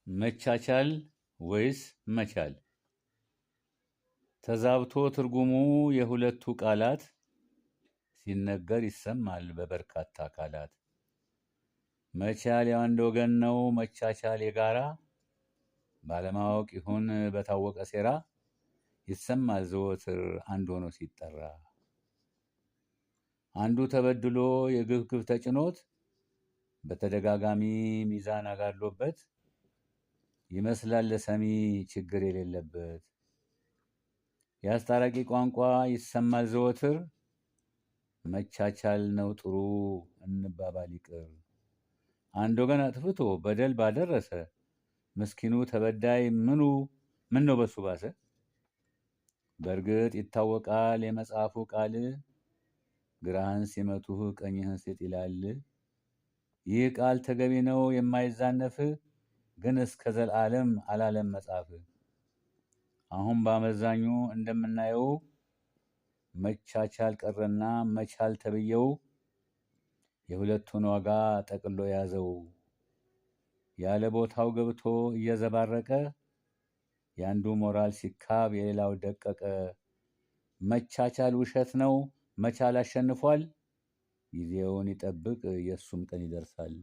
መቻቻል ወይስ መቻል? ተዛብቶ ትርጉሙ የሁለቱ ቃላት ሲነገር ይሰማል በበርካታ አካላት። መቻል የአንድ ወገን ነው፣ መቻቻል የጋራ፣ ባለማወቅ ይሁን በታወቀ ሴራ ይሰማል ዘወትር አንድ ሆኖ ሲጠራ። አንዱ ተበድሎ የግፍ ግፍ ተጭኖት በተደጋጋሚ ሚዛን አጋድሎበት ይመስላል ለሰሚ ችግር የሌለበት። የአስታራቂ ቋንቋ ይሰማል ዘወትር፣ መቻቻል ነው ጥሩ እንባባል ይቅር። አንድ ወገን አጥፍቶ በደል ባደረሰ ምስኪኑ ተበዳይ ምኑ ምን ነው በሱ ባሰ? በእርግጥ ይታወቃል የመጽሐፉ ቃል፣ ግራህን ሲመቱህ ቀኝህን ስጥ ይላል። ይህ ቃል ተገቢ ነው የማይዛነፍ፣ ግን እስከ ዘለዓለም አላለም መጽሐፍ። አሁን በአመዛኙ እንደምናየው መቻቻል ቀረና መቻል ተብየው የሁለቱን ዋጋ ጠቅሎ ያዘው። ያለ ቦታው ገብቶ እየዘባረቀ የአንዱ ሞራል ሲካብ የሌላው ደቀቀ። መቻቻል ውሸት ነው፣ መቻል አሸንፏል። ጊዜውን ይጠብቅ የእሱም ቀን ይደርሳል።